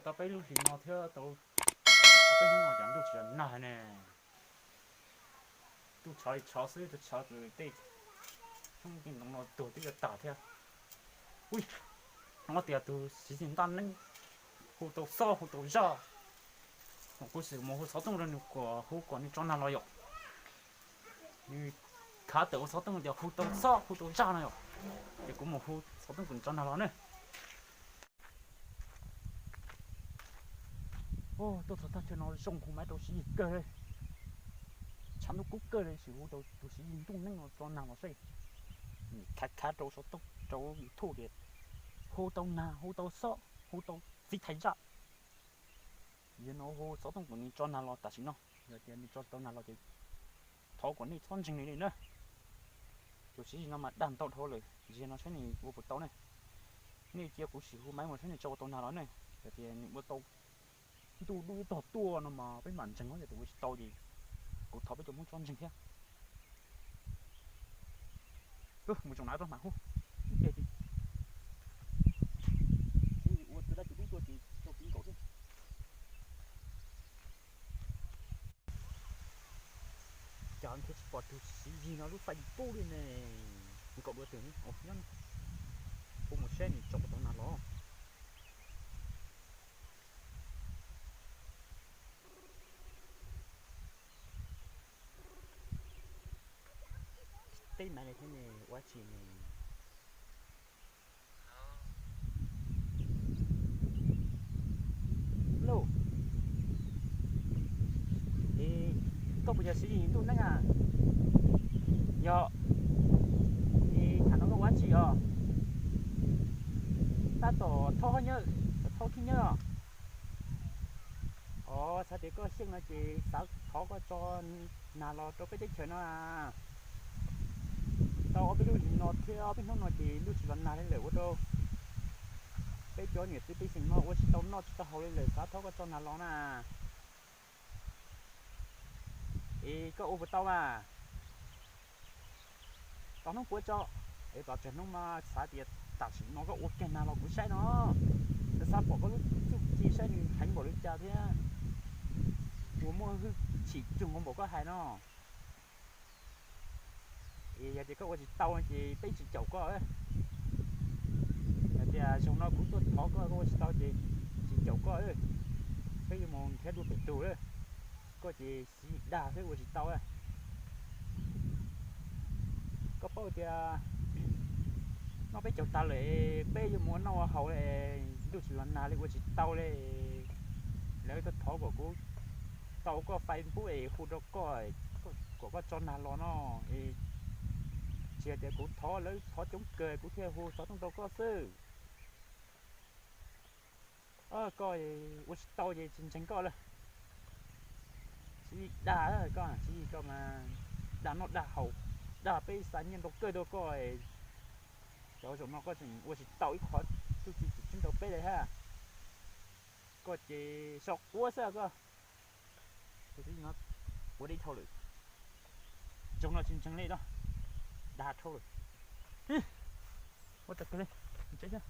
Tau peb lub hlis no thiab tau peb hnub no cas ntuj tsis los nag ne. Ntuj tshov li tshov xwb, tshov tus tej xyoob tej ntoo no tuag twb yuav tag thiab. Ui, hnov tias tus Siv Yis Ntaj Neeb hu tau xob hu tau zaj, kuv sim mus hu xov tooj rau nws kom hu kom nws tso nag los yom. Nws khav tawm ua xov tooj tias hu tau xob hu tau zaj no yom. Ces kuv mus hu xov tooj kom nws tso nag los ne. Tuaj txog thaj chaw no zoo hu maiv rau Siv Yis kawg li. Tshav ntuj kub kawg li, sim hu rau tus Siv Yis Ntuj Neeb no tso nag los seb. Nws khav khav rau xov tooj rau YouTube tias hu tau nag hu tau xob hu tau txiv thais zaj. Yog no hu xov tooj kom nws tso nag los tam sim no, yog tias nws tso tau nag los ces thov kom nej txhob ntseeg nws li na. Tus Siv Yis no mas dag ntau dhau lawm, ntsia no saib nws ua puas tau ne. Nej cia kuv sim hu maiv mus saib nws tso ua tau nag los ne. Yog tias nws ua tau ntuj dub ib tog tuaj no mas peb mam ntseeg, yog tias ua tsis tau ces kuv thov peb cov Hmoob txhob ntseeg thiab. Mus tsoom nav rau mam hu ib pliag ces ua tus dab tsi dub tuaj ces tau kev nkaum xwb. Cas nrhiav tsis pom tus Siv Yis no lub Facebook li ne. Nkaum dua twg nyob, kuv mus saib nws tso tau nag los. Teb maiv li thiab ne, ua dab tsi ne? Lauj, es koj puas yog Siv Yis Ntuj Neeb a? Yog. Es thaum no koj ua dab tsi os? Tab tom thaub nyob, thaub khib nyob os. Os, xav tias koj xyeej no ces xav thov koj tso nag los rau peb teb chaws no. Tau ob peb lub hlis no thiab ob peb hnub no ces ntuj tsis los nag li lawm ua rau peb cov niam txiv pej xeem no ua tsis tau noj tsis tau haus li lawm, xav thov koj tso nag los na. Es koj ua puas tau mas? Tau hnub puav tso. Es tom tsawg hnub mas xav tias tam sim no koj ua kiag nag los kuv saib no. Xav xav pom koj lub txuj ci saib nws heev npaum li cas thiab. Ua muaj hwj chim cuag nkaus npaum koj hais no. Es yog tias koj ua tsis tau ces peb tsis caum koj. Yog tias zaum no kuv tuaj thov koj, koj ua tsis tau ces tsis caum koj. Peb yuav mus nrhiav dua pem tus lawm. Koj ces siv dag xwb ua tsis tau. Koj paub tias noj peb caug tag lawm, peb yuav mus ua noj ua haus, ntuj tsis los nag li ua tsis tau li. Lawv tuaj thov kom kuv tau koj Facebook es hu rau koj, kom koj tso nag los no. Tsis hais tias kuv thov, lawv thov coob kawg kuv thiaj hu xov tooj rau koj xwb. Koj ua tsis tau ces tsis ntseeg koj lawm. Siv dag koj, Siv Yis koj mas dag noj dag haus, dag peb xa nyiaj ntau kawg rau koj. Cov zaum no koj tseem ua tsis tau ib qho txuj ci tseem tsis rau peb li hab. Koj ces so quav xwb koj. Ua deb dhau lawm. Zaum no tsis ntseeg li no, dag dhau lawm. Ua tag kawg li, tsev xwb.